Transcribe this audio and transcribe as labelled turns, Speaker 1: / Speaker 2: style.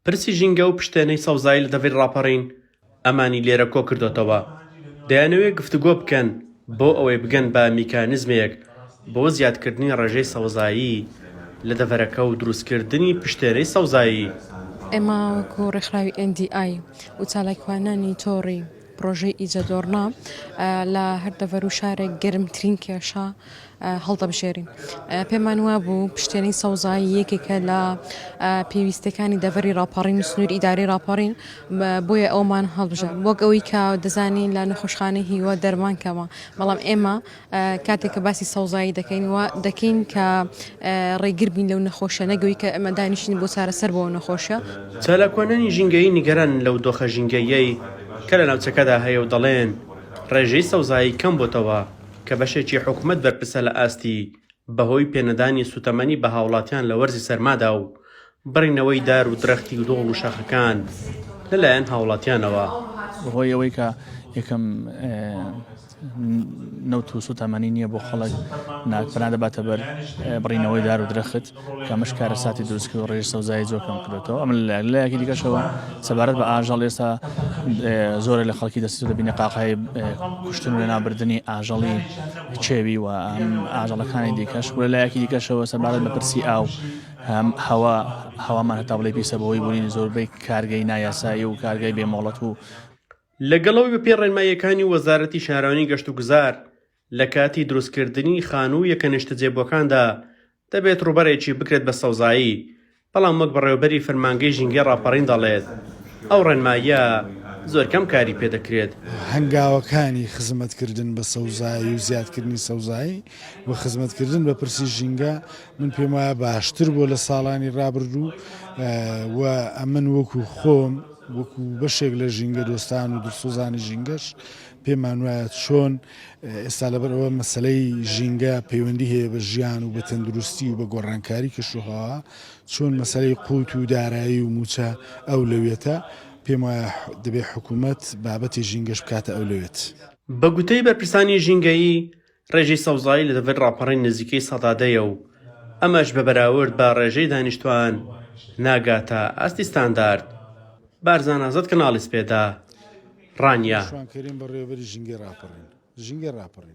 Speaker 1: پرسی ژینگە و پشتێنەی سەوزایی لە دەڤەری ڕاپەڕین ئەمانی لێرە کۆکردۆتەوە، دەیانەوێت گفتوگۆ بکەن بۆ ئەوەی بگەن بە میکانیزمێک بۆ زیادکردنی ڕێژەی سەوزایی لە دەڤەرەکە و دروستکردنی پشتێنەی سەوزایی.
Speaker 2: ئێمە وەکو ڕێکخراوی NDI و چالاکوانانی تۆڕی پڕۆژەی ئیجەدۆرنا لە هەر دەڤەر و شارێک گەرمترین کێشە هەڵدەبژێرین. پێمان وابوو پشتێنەی سەوزایی یەکێکە لە پێویستەکانی دەڤەری ڕاپەڕین و سنووری ئیدارەی ڕاپەڕین بۆیە ئەومان هەڵبژارد. وەک ئەوەی کە دەزانین لە نەخۆشخانەی هیوا دەرمان کەمە، بەڵام ئێمە کاتێک کە باسی سەوزایی دەکەین وا دەکەین کە ڕێگر بین لەو نەخۆشیە نەک ئەوەی کە ئێمە دانیشتین بۆ چارەسەر بۆ ئەو نەخۆشیە.
Speaker 1: چالاکوانانی ژینگەیی نیگەرانن لەو دۆخە ژینگەییەی کە لە ناوچەکەدا هەیە و دەڵێن ڕێژەی سەوزایی کەم بۆتەوە کە بەشێکی حکومەت بەرپرسە لە ئاستی بەهۆی پێنەدانی سوتەمەنی بە هاوڵاتیان لە وەرزی سەرمادا و بڕینەوەی دار و درەختی و دۆڵ و شاخەکان لەلایەن هاوڵاتیانەوە.
Speaker 3: بەهۆی ئەوەی کە یەکەم نەوت و سوتەمەنی نییە بۆ خەڵک پەنا دەباتە بەر بڕینەوەی دار و درەخت کە ئەمەش کارەساتی دروست کرد و ڕێژەی سەوزایی زۆر کەم کردێتەوە ئەم لایەکی دیکەشەوە سەبارەت بە ئاژەڵ ئێستا زۆرە لە خەڵکی دەستی دەبینە قاقای کوشتن و لەناوبردنی ئاژەڵی کێوی و ئاژەڵەکانی دیکەش و لە لایەکی دیکەشەوە سەبارەت بە پرسی ئاو هەم هەوا هەوامان هەتا بڵێ پیسە بەهۆی بوونی زۆربەی کارگەی نایاسایی و کارگەی بێمۆڵەت و
Speaker 1: لەگەڵ ئەوەی بەپێی ڕێنماییەکانی وەزارەتی شارەوانی گەشتوگوزار لە کاتی دروستکردنی خانوو و یەکە نیشتەجێبووەکاندا دەبێت ڕووبەرێکی بکرێت بە سەوزایی، بەڵام وەک بەڕێوەبەری فەرمانگەی ژینگەی ڕاپەڕین دەڵێت، ئەو ڕێنماییە زۆر کەم کاری پێدەکرێت.
Speaker 4: هەنگاوەکانی خزمەتکردن بە سەوزایی و زیادکردنی سەوزایی و خزمەتکردن بە پرسی ژینگە من پێم وایە باشتر بووە لە ساڵانی ڕابردوو و ئەمن وەکو خۆم وەکو بەشێک لە ژینگە دۆستان و دڵسۆزانی ژینگەش پێمان وایە چۆن ئێستا لەبەر ئەوە مەسەلەی ژینگە پەیوەندی هەیە بە ژیان و بە تەندروستی و بە گۆڕانکاری کەشوهەوا، چۆن مەسەلەی قوت و دارایی و مووچە ئەولەویەتە، پێم وایە دەبێت حکوومەت بابەتی ژینگەش بکاتە ئەولەویەت.
Speaker 1: بە گوتەی بەرپرسانی ژینگەیی، ڕێژەی سەوزایی لە دەڤەری ڕاپەڕین نزیکەی سەدا دەیە و ئەمەش بە بەراورد بە ڕێژەی دانیشتوان ناگاتە ئاستی ستاندارد. بارزان ئازاد کەناڵی سپێدە، ڕانیە.
Speaker 4: شوان کەریم بەڕێوەبەری ژینگەی ڕاپەڕین. ژینگەی ڕاپەڕین.